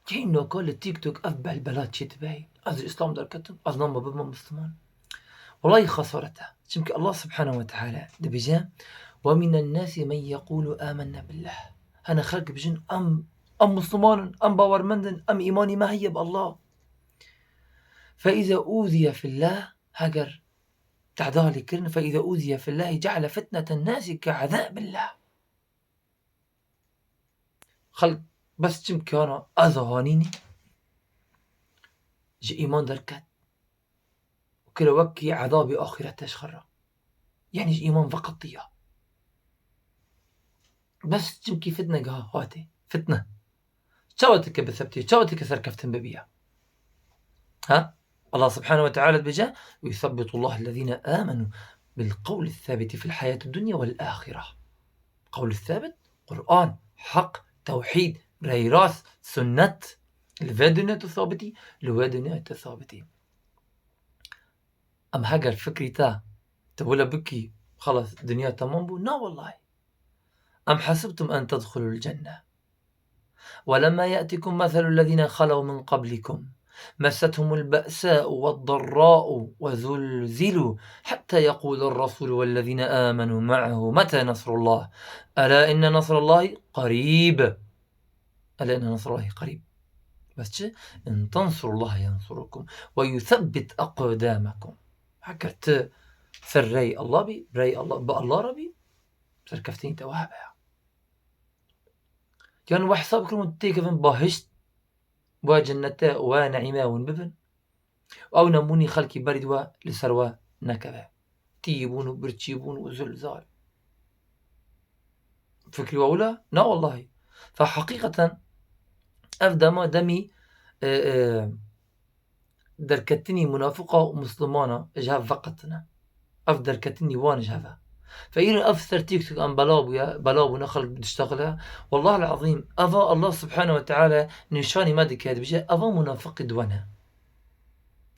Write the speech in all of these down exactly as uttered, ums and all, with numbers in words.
Key noka li TikTok ev belbela çê dibe. Ez ji Îslam derketim, ez nama bibim Misliman. Welahî xesaret e. Çimkî Allah Subhanahu ve Teala dibêje, "Ve minen nasi men yekulu amenne billah." Hene xelk bijin, "Em, em Misliman in, em bawermend in, em îmanî me heye bi Allah." Fe iza uziye fillah, heger tehda lê kirin, fe iza uziye fillahi ceale fitneten nasi ke ezabillah. Xelk bes çimkî ana ez hanînî ji îman derket û kire wekî ezabê axîretê ji xwe re. Yanî ji îman veqetiya. Bes çimkî fitne giha hatê. Fitne. Çawa dike bisebtî? Çawa dike serkeftin bibiya? Ha? Allah Subhanahu ve Teala dibêje, "Yusabbitullahu ellezîne amenu bil qawli sabiti fil hayati dunya vel ahire." Qawli sabit, Quran, haq, tewhîd, reyras, sunnet. Li vê dinya tu sabitî, li wê dinya tu sabitî. Em heger fikrî te, tu wile bikî, xelas, dinya temam bû? Na wellahî. Em hesibtum en tedxulul cenne. Ve lemma ye'tikum meselul lezîne xelew min qablikum. Messethumul be'sa'u ved darra'u ve zulzilu hatta yequlur rasulü vellezîne amenu ma'ahu meta nasrullah. Ela inne nasrallahi qarîb. Ela inne nasrallahi qarîb. Bes çi? In tansurullaha yansurukum ve yusebbit aqdamakum. Heger tu ser rey Allah bî, rey Allah, bi Allah re bî, serkeftinî te wiha be. Yan we hesab kirin hûn têkevin bahişt, we cennete, we neîme hûn bibin. Ew nebûnî xelkî berî di we li ser we nekeve. Tî bûn û birçî bûn û zilzal. Fikrî we wila? Na wellahî. Fe heqîqeten ev dema demî, e, e, derketinî munafiqa û mislimana ji hev veqetine. Ev derketinî wan ji hev e. Fe îro ev ser TikTok em bela bûye, bela bûne xelk diştexile. Wellahil ezîm, eva Allah Subhanahu ve Teala nîşanî me dike, dibêje, eva munafiqî di we ne.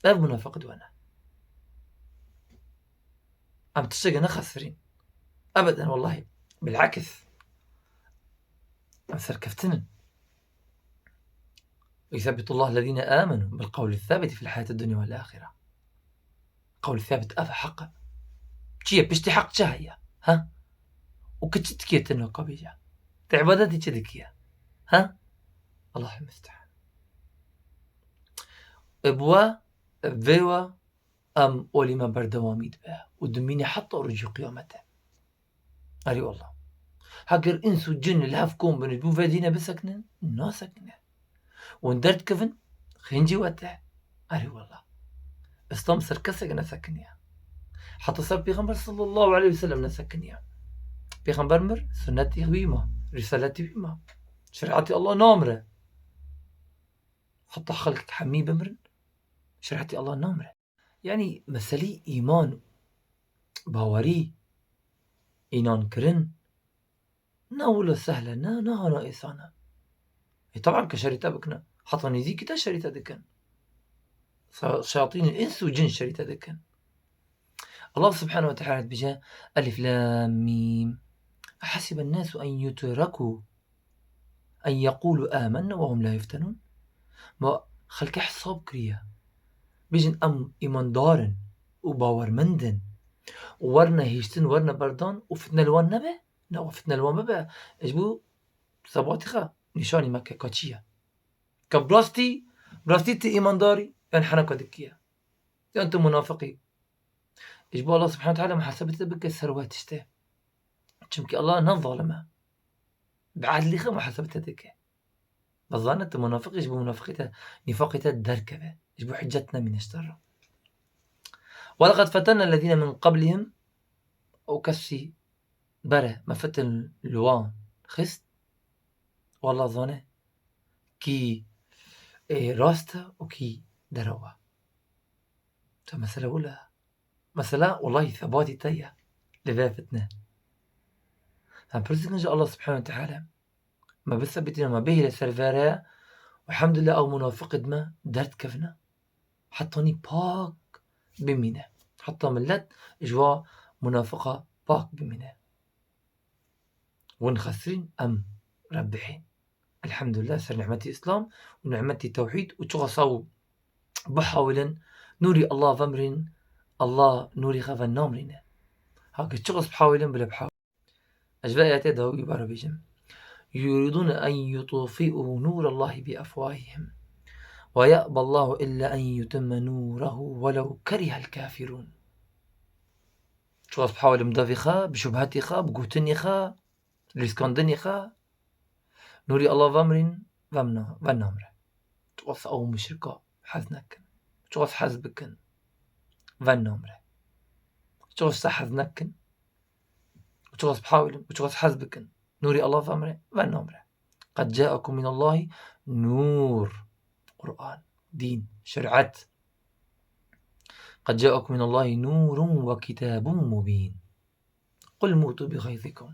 Ev munafiq di we ne. Em tiştekê nexesirîn. Ebeden wellahî. Bilakis. Em serkeftin in. Yusebbitullah lezîne amenu bil qawli sabiti fil hayati dunya vel ahire. Qawli sabit ev e, heq e. Çi ye? Piştî heq çi heye? Ha? Û ki çi dikiye tu noka bêje? Tu îbadetî çi dikiye? Ha? Allahul musta'an. E, bi we, e, vê we, em olî me berdewamî dibe û dimîne heta rojî qiyametê. Erê wallah. Heger îns û cin li hev kom bin, ji bo vê dîne bisekinin, nasekine. Hûn derdikevin, xêncî we te. Erê wallah. Îslam ser kesek nesekiniye. Heta ser Pêxember sallallahu aleyhi ve sellem nesekiniye. Pêxember mir, sunnetî wî ma, risaletî wî ma. Şerîetî Allah namire. Heta xelk hemî bimirin, şerîetî Allah namire. Yanî meselî îman, bawerî, înan kirin, ne wilo sehl e, ne, ne hana êsan e. Ê, teban ke şerî te bikine, heta nêzîkî te şerî te dikin. Sa-, şeyatînên îns û cin şerî te dikin. Allah Subhanahu ve Teala dibêje, Elif Lam Mîm. Ehesiben nasu en yutreku en yekulu amenne ve hum la yuftenun. Ma xelkê hesab kiriye. Bêjin em îmandar in û bawermend in. Û werne hiştin, werne berdan û fitne li wan nebe? Ne, û fitne li wan bibe. Ji bo sebatî xwe nîşanî me ke ka çi ye. Ke bi rastî, bi rastî tu îmandarî, yan heneka dikiye. Yan tu munafiqî. Ji bo Allah Subhanahu ve Teala muhasebetê bike ser we tiştê. Çimkî Allah ne zalim e. Bi edlî xwe muhasebetê dike. Bes zane tu munafiqî, ji bo munafiqî te, nîfaqî te derkeve. Ji bo hicet nemîne ji te re. Welaqad fetenna lezîne min qablihim, ew kesî bere me fitin li wan xist. Wallah zane kî, ê, rast e û kî derew e. Tu mesele wila. Mesela, wellahî sebatî te ye li vê fitne. Em pirs dikin ji Allah Subhanahu ve Teala, me bisebitîne, me bihêle ser vere, elhamdülillah, ew munafiqê di me derdikevine. Hetanî pak bimîne. Heta millet ji wa munafiqa pak bimîne. Hûn xesirîn, em rebihîn. Elhamdulillah, ser nimetî Îslam û nimetî tewhîd û çiqas ew bihawilin nûrî Allah vemrîn, Allah nûrî xwe venamrîne. Hake çiqas bihawilin bile bihawilin. Ez ji vê ayetê dawî baro bêjim. يريدون أن يطفئوا نور الله بأفواههم ويأبى الله إلا أن يتم نوره ولو كره الكافرون. Çiqas bihawilin bi devê xwe, bi şubhetê xwe, bi gotinê xwe, lîskandinê xwe, nûrî Allah vemrîn, vemna-, venamre. Çiqas ew muşrika hez nekin. Çiqas hez bikin, venamre. Çiqas te hez nekin. Çiqas bihawilin, çiqas hez bikin. Nûrî Allah vemre, venamre. قد جاءكم من الله نور. Quran, dîn, şeriat. قد جاءكم من الله نور وكتاب مبين. قل موتوا بغيظكم.